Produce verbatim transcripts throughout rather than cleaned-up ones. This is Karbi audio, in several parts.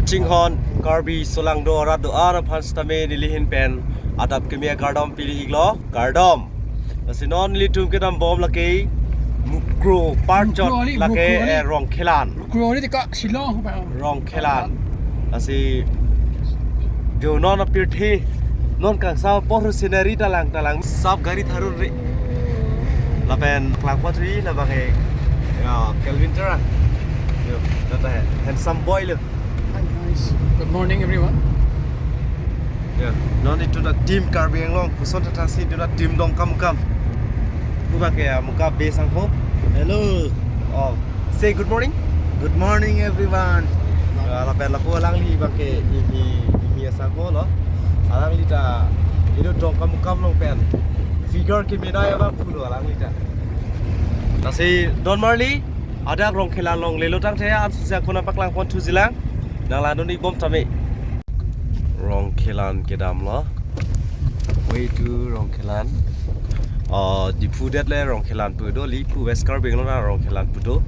Chinghon Karbi Solangdo arat do-an aphan sitame nelihin pen adap keme akardom pili-iklo, kardom. Lasi non nelitum kedam bom lake Mukroh parchot, Mukroh ali, lake, Mukroh ali. Eh, Rongkhelan. Mukroh ali tika Shillong ba. Rongkhelan. Lasi jo non apirthe non kangsam apor scenery talang talang sap gari tharun ri. Lapen klangpot ri labang ke, ya, Kelvin Terang. Yo, kata hai handsome boy lo. Hi guys. Good morning everyone. Ya, non itum ta team Karbi Anglong, koson tata si itum ta team Dongkamukam. Pu abang ke, ah, Muka Bey sangho. Hello. Oh, say good morning. Good morning everyone. Ah, lapen lapu alangli abang ke imi, imi asangho lo. Alangli ta itum Dongkamukam along pen figure kemedai abang pulo alangli ta. Lasi don marli, adak Rongkhelan along lelo tangte an susia kuna paklangpon thujilang. Nang langdun-ik bom tame. Rongkhelan kedam lo. Way to Rongkhelan. Ah, Diphu det le Rongkhelan pu do, ili pu West Karbi Anglong na Rongkhelan pu do.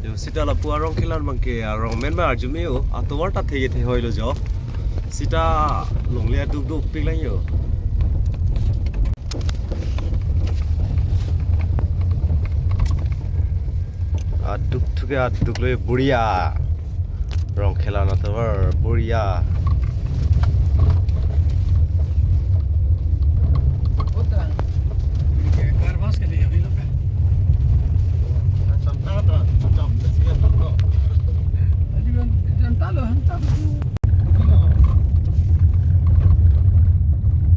Jo sita lapu a-Rongkhelan abang ke arong men ma arju me-o. Atovar ta theye the hoi lo jo. Sita longle aduk dopik lang jo. Aduk thuke aduk lo, buria. Rongkhelan atovar buria.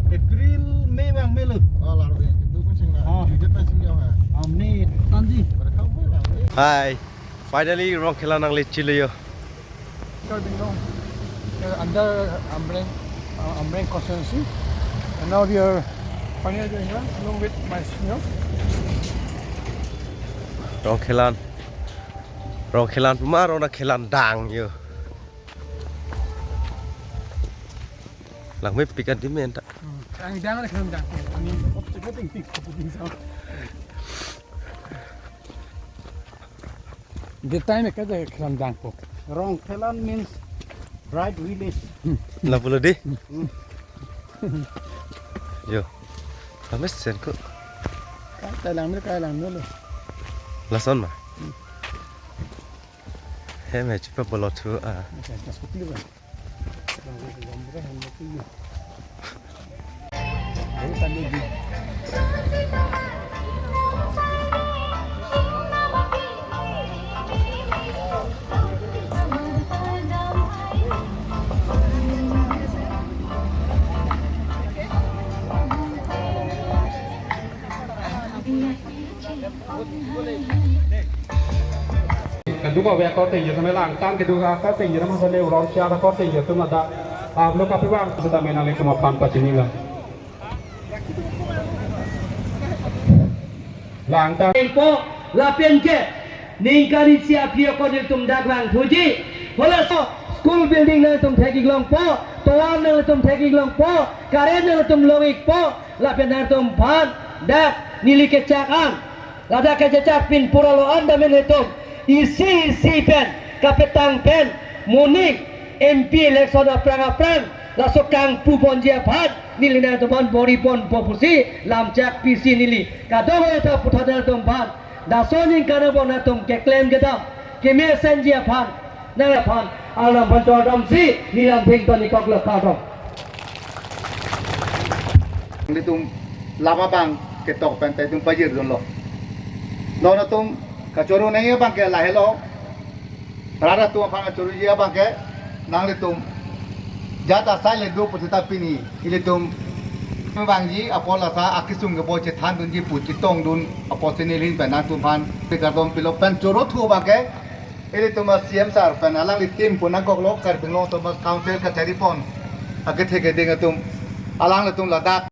April, May abang me lo. Oh, lalu ya, itu kan sing lah. Oh. Jujur kan sing dia, ha. Amni, Tanji. Pada kau pun lah, eh. Hi. Finally, Rongkhelan nangle chilo yo. Karbi Anglong, uh, under Amreng, uh, Amreng constituency. And now we are finally going here along with my senior. Rongkhelan. Rongkhelan puma Rongkhelan dang yo. Langmepik an dimen ta. Hmm. Ang dang, ang dang. Ani, op, op, op, op, op, op, op. The time ka je Rongkhelan dang ko. Rongkhelan means bright village. Lapulo di. Hmm. Yo. Kami sen ko. Kai lang ni, kai lang ni lo. Lason ma. Hmm. Hem he chupa bolothu a. Oke, tas ko pili ba. Keduk ave akorte atum, langtang keduk akorte atum, masa le uron sia akorte atum ada. Ablo kapi bang, sita menang le kemaphan pacini la. Langtang. Ingpo, lapen ke, ningkan isi aphi ako nelitum dak langthuji. Halaso, school building nangtum thek-ik longpo, tovar nangtum thek-ik longpo, current nangtum long-ikpo, lapen nangtumphan, dak, neli kechak an. Ladak kechechak pin pura lo an damen itum. Isi isi pen, kapetang pen, moning, M P election aphrang aphrang, laso kangpu ponji aphan, neli nangtumphan bor-i ponpo pusi, lamchak pisi neli. Kadokave ta puthot nangtumphan, laso ningkan abang nangtum keklem kedam, kemesenji aphan, nang aphan, alam phan chordam si, neli lam thengton-ik kok lo, kardom. Nelitum lama bang ketok pen ta itum pajir dunlo. Non atum kachoro nangji abang ke lahelo. Rara atum aphan kachoruji abang ke nanglitum jat asai le do pu sita pini ilitum vangji apot lasa akesung keboi chethan dunji pu chetong dun apotsi nelihin pen nangtumphan kardom pilo pen choro thu abang ke ilitum a-C M sir pen alangli team pu nangkoklo Karbi Anglong Autonomous Council kachari pon akethe keding atum alanglitum ladak.